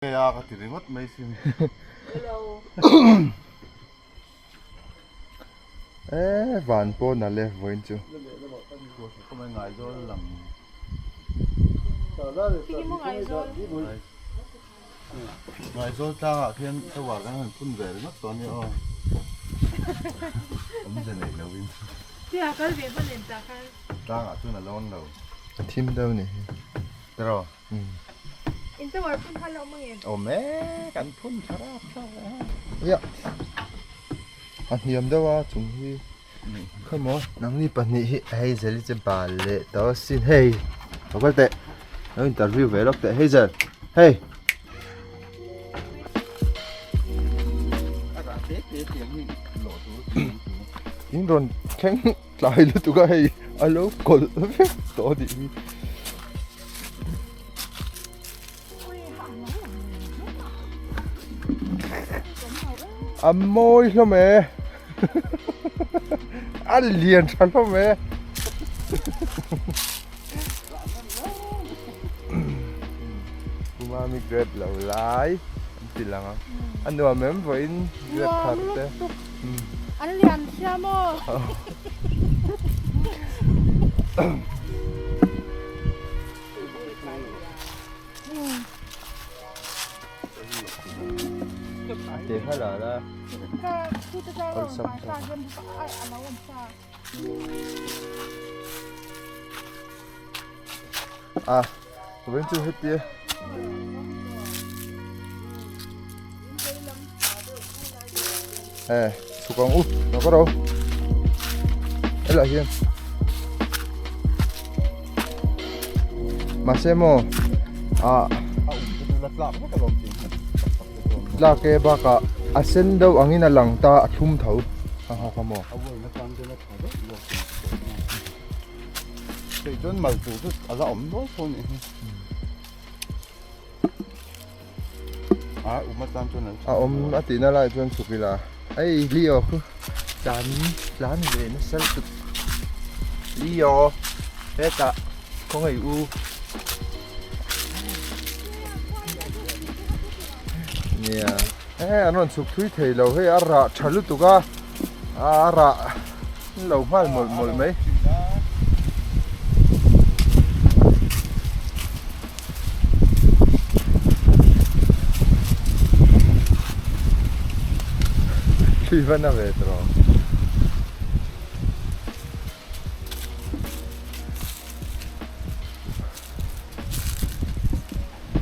A ka ti ringawt mai sin. Hello. E van pawn a le vawiin chu. Ngaizawl tlangah khian tower kan han phun ve ringawt tawh a nia aw. Awmze neih lovin. Tlangah chuan a lawn lo. A thim deuh ni hi. Tiraw? In tower phun kha la awm ange. Awm e, kan phun tha rap thlak e. Ia, a hniam deuh a chung hi. Khaw maw nangni pahnih hi Hazel i che bal leh tawh asin hei. Lo kal teh, lo interview ve lawk teh Hazel, hei. In rawn thleng tlai lutuk a hei a lo kawlh vek tawh a nih hi. A mawi hlawm e a lian tha hlawm e Umami grape lo lai an ti lang a a nuam em vawiin grape thar te an lian sia maw. A vawiin chu hetia e chhuk ang u lo ka ro helaiah hian mahse maw ah tlak e bakah a sen deuh angin a lang ta a thlum tho ha ha kha maw. Hei chuan mal tur chu a la awm nual tho nih hi. A um atan chuan an A awm a tihna lai chuan chhuk ila hei Leo khu tlan tlan ve nasa lutuk Leo hetah khawngaih u nia he an rawn chhuk thui thei lo hei a rah tha lutuk a a rah lo nghal mawlh mawlh mai. Thli va na ve tawh.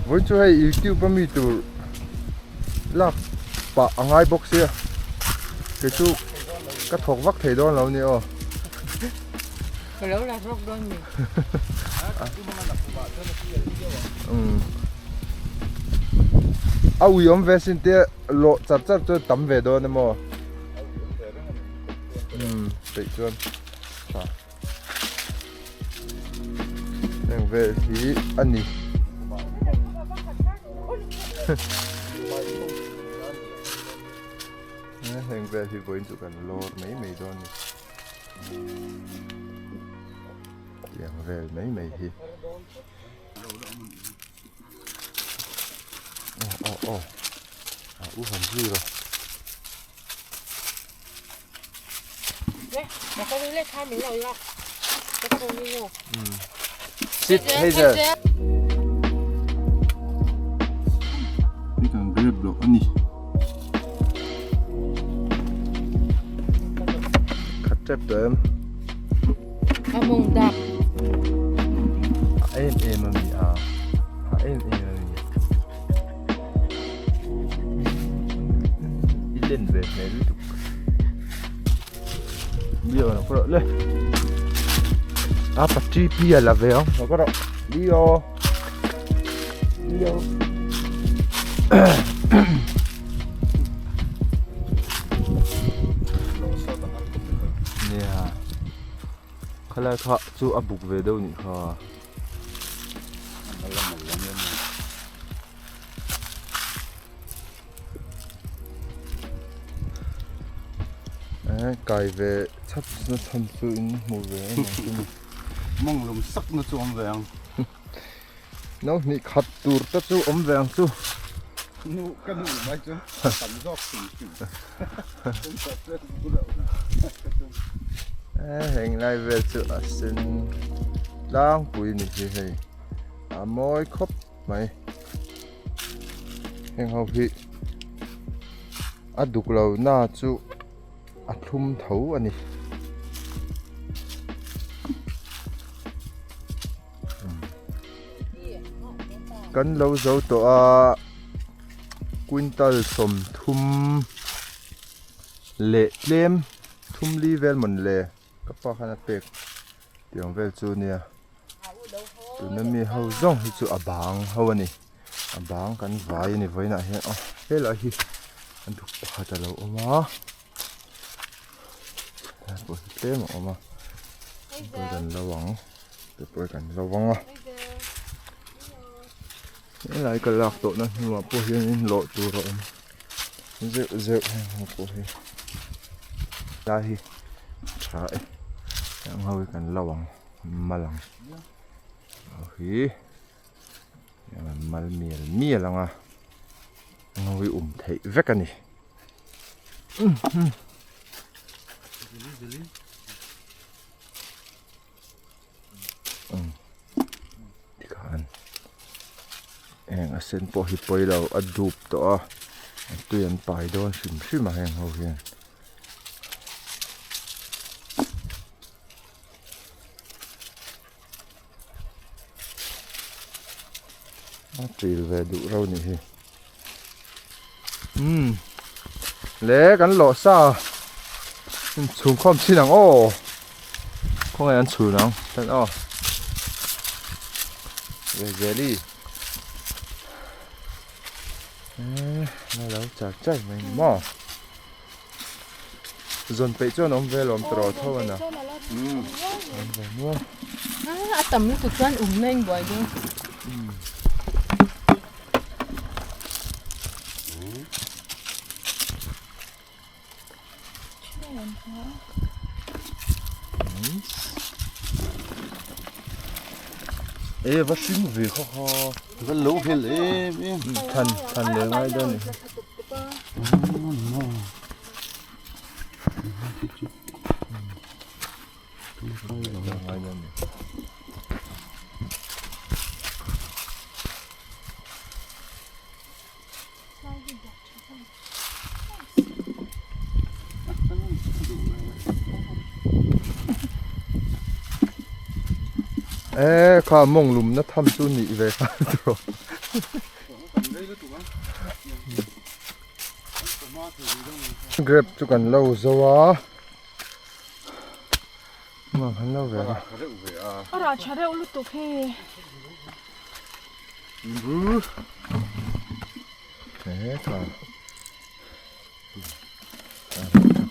Vawiin chu hei youtube a mi tur lak pah a ngai bawk sia kei chu ka thawk vak thei dawn lo a ni aw. Ka lo la rawk dawn mi. Umm a ui awm ve sin te lawh char char chuan tam ve dawn emaw umm peih chuan tha heng vel hi a ni. Heng vel hi vawiin chu kan lawr mai mai dawn a ni. Tiang vel mai mai hi. Aw aw aw. A u han zui rawh. Sit Hazel. Hei kan grep loh a ni. Khat tep tawh em? A mawng dak. A em em a mi a. A em em a mi. I len ve hmel lutuk. Leo nó có rợ lên. A patri pia là về không? Nó có rợ. Leo. Leo. Nia. Khalai kha chu a buk ve deuh nih kha. Kai ve chhap na chhan chu in hmu ve em ang chu ni. Mawng lum sak na chu awm ve ang. No hnih khat tur te chu awm ve ang chu. Nu ka nu mai chu tam zawk hrim hrim. Heng lai vel chu a sen tlangpui ni hi hei a mawi khawp mai heng ho hi a duk lo na chu a thlum tho a ni. Kan lo zo tawh a quintal 30 leh tlem thum li vel mawn le ka pa khan a pek tiang vel chu nia tuna mi ho zawng hi chu a bang ho a ni a bang kan vai a ni vawiinah hian aw helai hi an duk pakhat a lo awm a. Helai pawh hi tlem a awm a paper kan lo ang paper kan lo ang a helai ka lak tawhna hnuah pawh hianin lawh tur a awm zeuh zeuh heng ho pawh hi helai hi a tha e heng ho hi kan lo ang mal ang ho hi mal mial mial ang a heng ho hi um theih vek a ni. Tikhan heng a sen pawh hi pawi lo a dup tawh a a tui an pai dawn hrim hrim a heng ho hian. A ṭil ve duh reuh nih hi. Umm le kan lawh sa chhung khawm chin ang aw khawngaih an chhun ang chuan aw ve zeli eh la lo char char mai ni maw zawn peih chuan awm ve lawm tawh tho a na awm ve nual a tam lutuk chuan um na in buai dawn. E va hring ve kha kha. Va lo hel em em. Than than le ngai dawn ni. Ngai dawn ni. E kha mawng lum na tham chu nih ve kha tawh. Grape chu kan lo zo a. Mang han lo ve a. A rah tha reuh lutuk hei. He tha.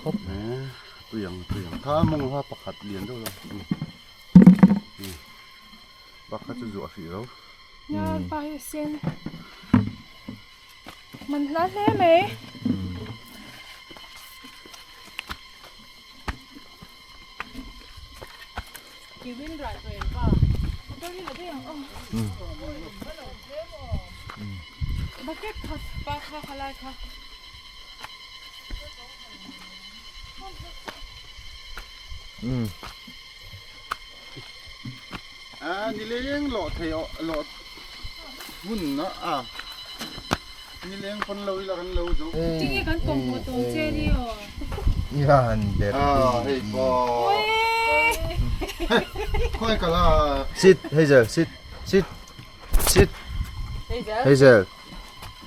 Khawp mai. Tuiang tuiang tha mawng ha pakhat lian deuh lo. Pakhat chu zuah hrih lo. Nia pa hi sen. Man hla hle mai. A nileng lawh thei lawh hun na a nileng pawn lo ila kan lo zo. Tinge kan kawm haw tawng che ni aw. Yan ber Ah hei pawh. Khawi ka la. Sit Hazel sit sit sit Hazel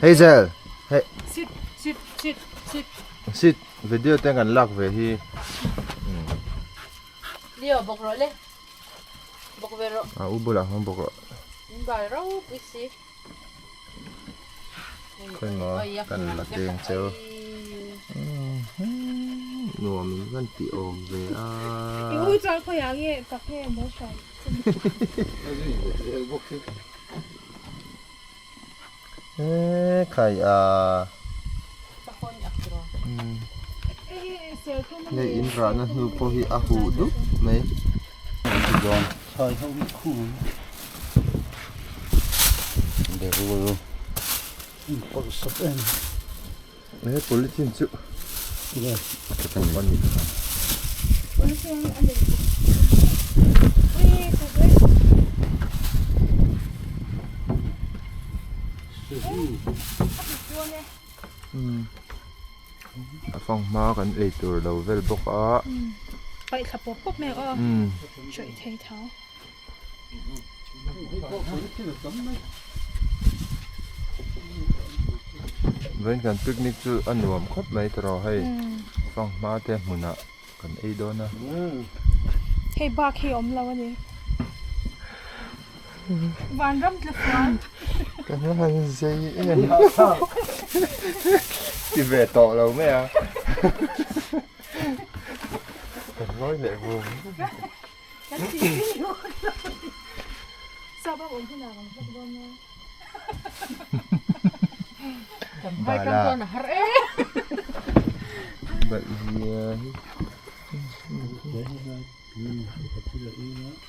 Hazel hey Sit sit sit sit sit video te kan lak ve hi. Leo bawk rawh le. Bawk ve rawh. A u bulah khan bawk rawh. In bai ropui si. Khawi maw kan la teng cheu. Nuam in kan ti awm ve a. I u chuan khawi ah nge tak nge maw hran. E khai a. Hei in rahna hnu pawh hi a huh dup mai. Chai ho hi khu. Berul. Pawlh sawp em. He polythene chu a tha thei a ni. A fanghma kan ei tur lo vel bawk a. Paih thla pawp pawp mai aw. Chawih thei tho. Vawiin kan picnic chu a nuam khawp mai tawh hei fanghma te hmunah kan ei dawn a. Hei bak hi a awm lo a ni. Vanram tla fual. Ka hla zei em ti ve tawh lo mai a. Ka ngawi leh vum vum. Bala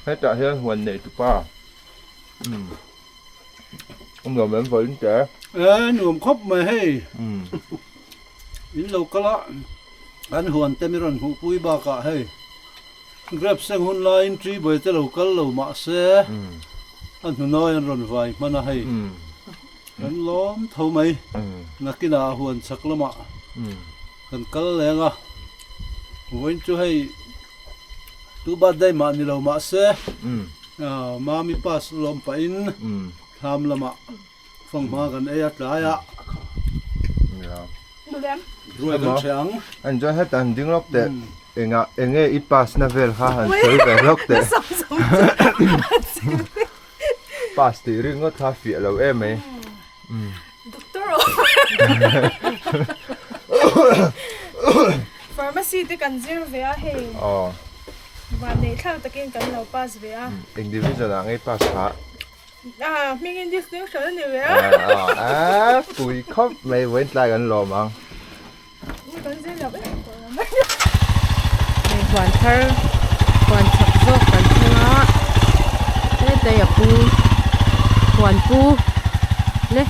Hetah hian huan nei tupa um nuam em vawiin che. E nuam khawp mai hei in lo kal a an huan te mi rawn hmuhpui bakah hei. Grep seng hun laiin ṭi buai te lo kal lo mah se a hnunawi an rawn vai hman a hei. Kan lawm tho mai. Nakinah a huan chhak lamah kan kal leng a. Vawiin chu hei tu birthday mah ni lo mah se Mami pass lawm pahin thlam lamah fanghma kan ei a tlai a. Ruai kan ṭhe ang. An chuan heta an ding lawk teh. Engah enge i pass na vel kha han sawi ve lawk teh. Pass tih ringawt kha fiah lo em mai. Doctor Pharmacy te kan zir ve a hei. Vanneih thlak takin kan lo pass ve a. Eng division ah nge i pass kha? Ah, hmingin distinction a ni ve a. Ah, pui khawp mai vawiin tlai kan lawm ang. Kan zir lo em Hei huan thar huan chak zawk kan thleng a hetlai a pu huan pu le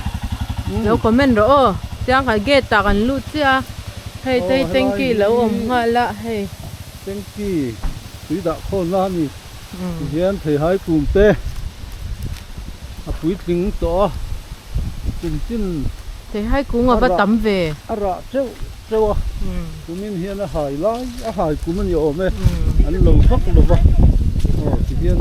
lo comment rawh aw tiang kha gate ah kan lut chiah a hei te hi tanky lo awm nghal a hei. Tanky tui dah khawnna a ni. Tihian theihai kum te a puitling tawh a, kum tin Theihai kung a va tam ve. A rah teuh teuh a, kumin hian a hai lai a hai kum a ni awm e, an lo vak lo va, aw tihian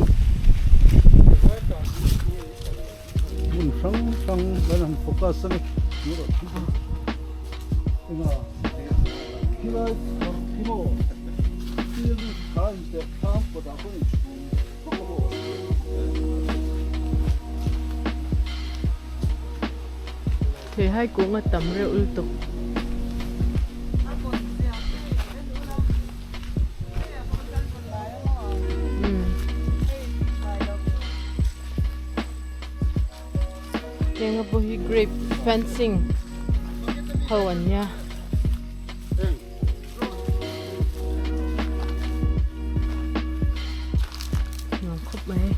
hmun hrang hrang kan han focus a ni. Enga khilai khi maw thil kha inteh thlam kawtah pawh in chhum vak a maw. Theihai kung a tam reuh lutuk. Heng a pawh hi grape fencing ho an nia. Nuam khawp mai.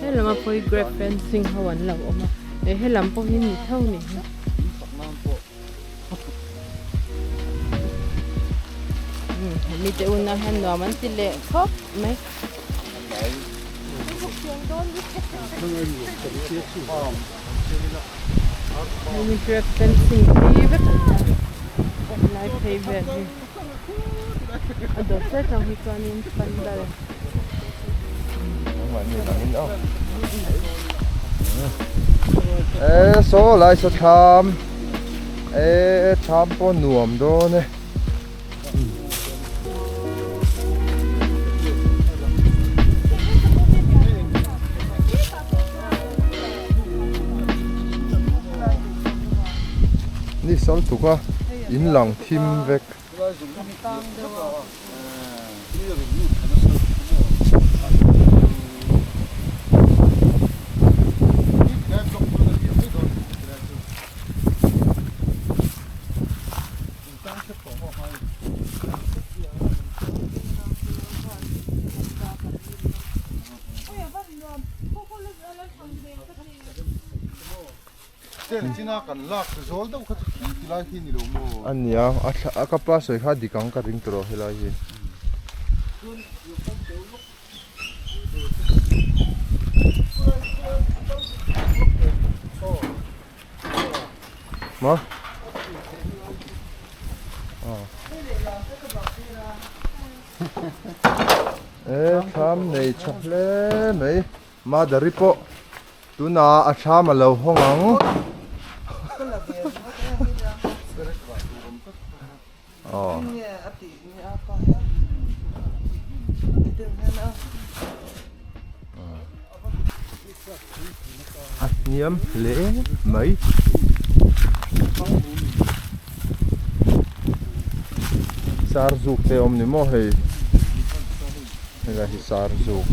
He lam a pawh hi grape fencing ho an lo awm a. He lam pawh hi ni tho ni hi. Hemi te unau hian nuam an ti leh khawp mai. Hemi grape fencing phei vek a ni a helai phei vel hi a dawt zet ang hi chuanin pandal. E saw lai saw thlam e thlam pawh nuam dawn e. Ni sal tuk a in lang thim vek. A nia a ka pa sawi kha dik ang ka ring tawh helai hi. Maw? Aw. E thlam nei tha hle mai Madari pawh tunah a thlam a lo hawng ang. Aw. A hniam hle mai. Sar zuk te awm ni maw hei helai hi sar zuk.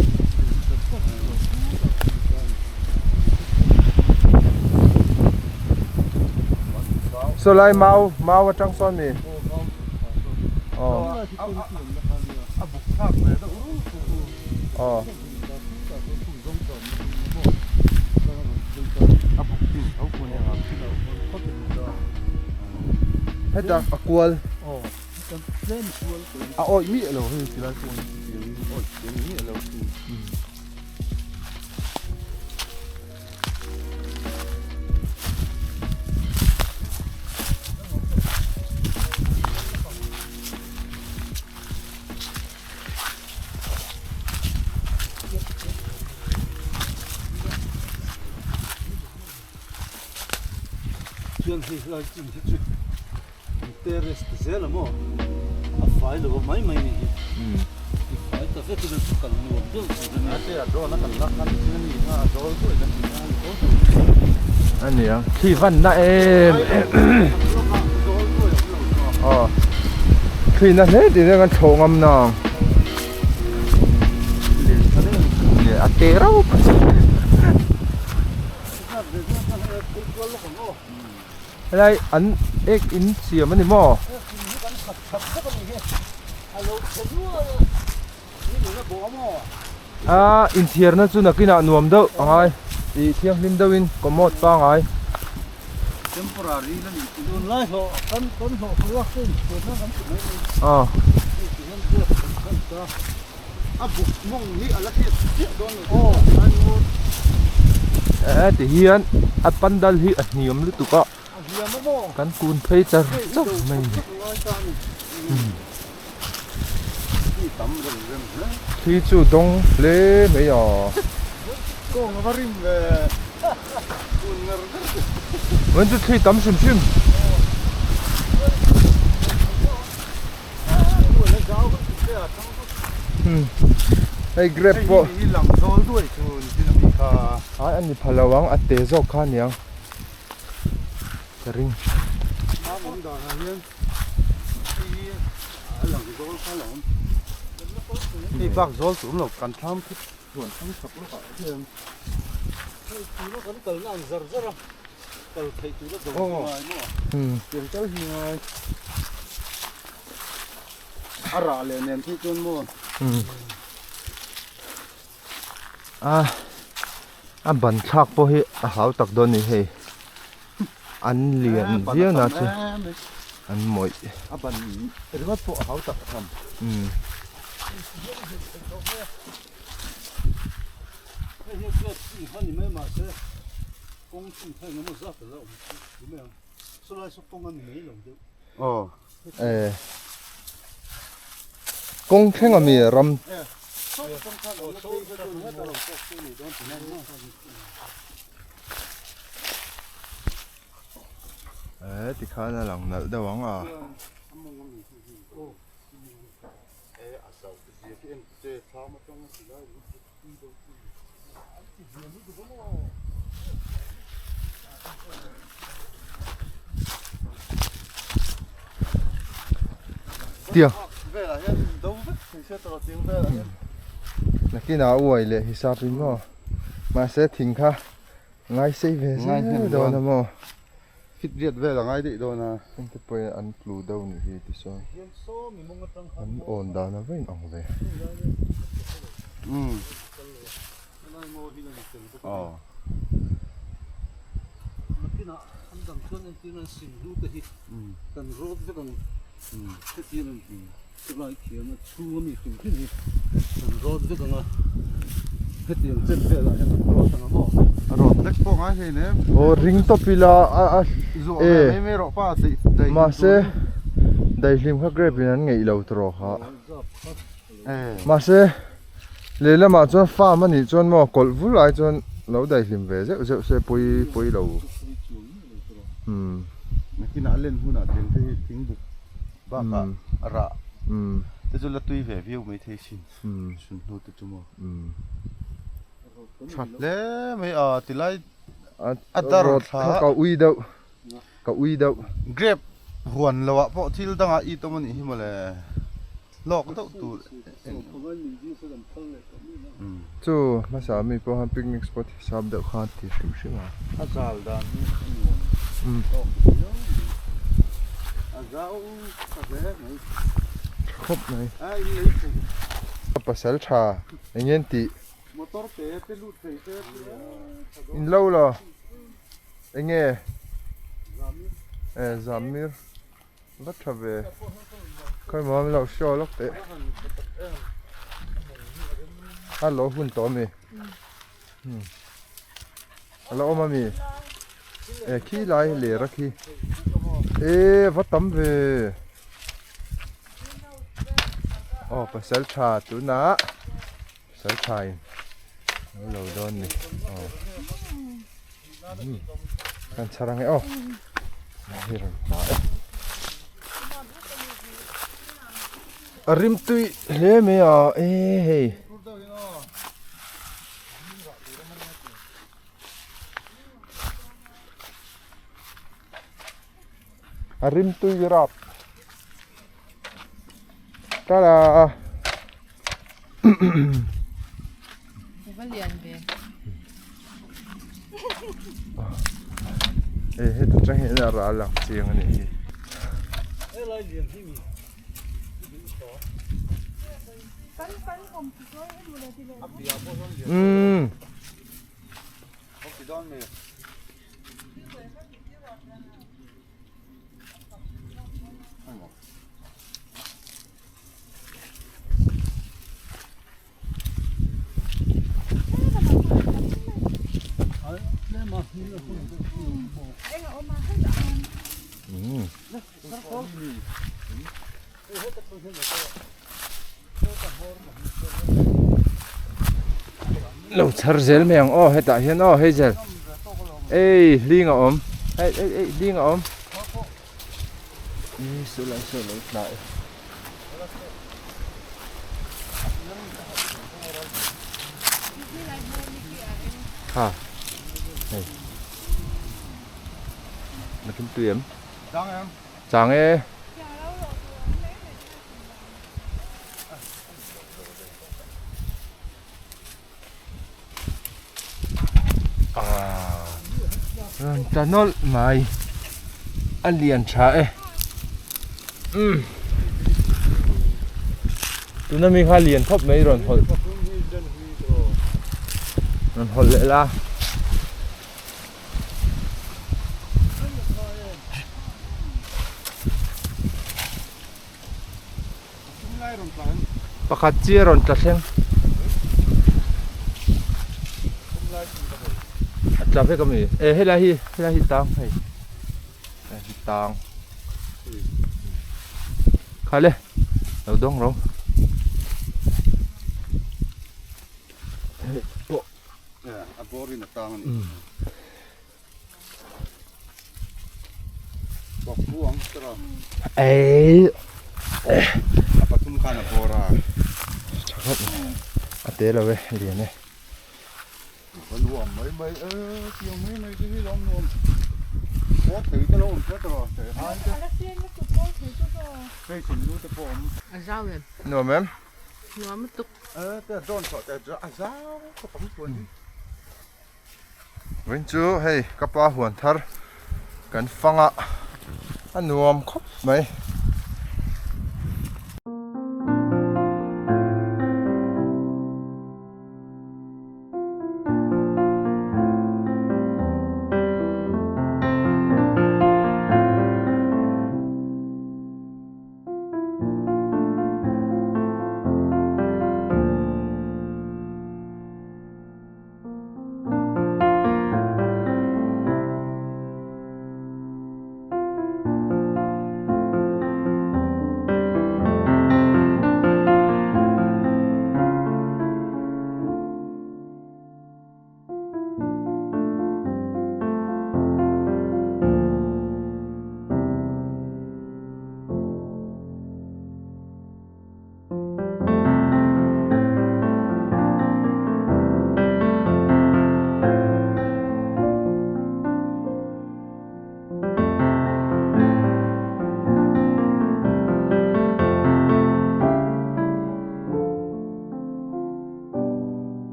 Saw lai mau mau atang sawn mi aw aw. Heta a kual a awih miah lo hei tilai pawh hi awih miah lo. Chuan hei helai chin hi chu terrace ti zel a maw a fai lo mai mai ni hi ti fai ta vek ila chu kal nuam deuh tur a nia. A nia khi van na em em aw khi na hle tih hian kan thlawh ngam na ang a te rauh helai an ek in siam a ni maw. A inthiarna chu nakinah nuam deuh a ngai tih thianghlim deuhin commode pangai. Aw ti hian a pandal hi a hniam lutuk a kan kun phei char char mai a ni. Thli chu dawng hle mai a. Vawiin chu thli tam hrim hrim. Hei grape pawh ai a ni pha lo ang a te zawk kha aniang ka ring. Hei bak zawl chu awm lo kan thlam khi huan thlang chak lawk ah hian hei tuna kan kalna ang zar zar a kal theih tura do hi ngai maw tiang tal hi ngai a rah leh nen phei chuan maw a a ban thlak pawh hi a hau tak dawn a ni hei. An lian viau na chu an mawih. A ban ringawt pawh a hau tak tham. Eh. Kawng thleng ami ram. Eh tikhan a lang nalh deuh ang a. Tiang. Nakinah a uai leh hisap in maw. Mahse thing kha ngai sei ve zel dawn a maw. Fit riat vel a ngai daih dawn a. Heng te pawhin an tlu deuh nih hi tichuan an awn dan a va inang ve. Aw. An dang chuan entir nan sim hnu te hi kan rawt vek ang hetiang an chulai khian a chhung ami hrim hrim hi kan rawt vek ang a hetiang chen velah hian kan rawt ang a maw. A rawt vek pawh ngai hlei nem. Aw ring tawp ila a a Zuah ve mai mai rawh pa daihlim Mahse daihlim kha grape in an ngeih lo tawh kha. Mahse lehlamah chuan farm a nih chuan maw kawlh vul ai chuan lo daihlim ve zeuh zeuh se pawi pawi lo umm. Nakinah a len hunah thing te hi thing buk bakah a rah te chu la tui ve viau mai thei sin sun hnu te chu maw. Tha hle mai a tilai a dar thla ka ui deuh ka ui deuh. Grape huan loh ah pawh thil dangah it awm a nih hi mawle. Hlawk deuh tur Chu hmasa mi pawh khan picnic spot hisap deuh kha a ti hrim hrim a. A zal dan hi a nuam tawk viau mai. A zau tha hle mai. Tha khawp mai. A in lei thei. Pasal tha eng nge an tih? Motor te te lut thei te In lo lo eng nge? E Zamir. Va tha ve. Khawi maw min lo show lawk teh. A lo hun tawh ami. Hmm. A lo awm ami. E khi lai ler a khi. E va tam ve. Aw pasal tha tunah pasal tha in lo lo dawn ni. Aw. Kan chhar ang e aw. Hei rawn hma e. A rim tui hle mai a e hei. A rim tui rap. Tara. Va lian ve. E heta tang hian a ral lang chiang a nih hi. Helai lian hi mi Umm. Lo chhar zel mai ang aw hetah hian aw hazel ei hling a awm ei ei ei hling a awm. Ha hei na kim tui em chang e rawn ta nawlh mai a lian tha e umm tuna mi kha lian khawp mai rawn hawlh rawn hawlh leh la. Pakhat chi a rawn tla thleng. A tla vek ami? E helai hi helai hi tang hei. Helai hi tang. Kha le lo dawng ro. Hei pawh. A bawr in a tang a ni. Ei A pathum khan a bawr a. Tha khawp mai. A te lo e, lian e. Va nuam mai mai e, tiang mai mai te hi lo nuam. Pawl thei te lo awm hret rawh, thei hai te. Hei thing lu te pawh awm. A zau em? Nuam em? Nuam lutuk. E te a dawn chhuah te a zau khawp ang chuan hi. Vawiin chu hei ka pa huan thar kan fang a, a nuam khawp mai.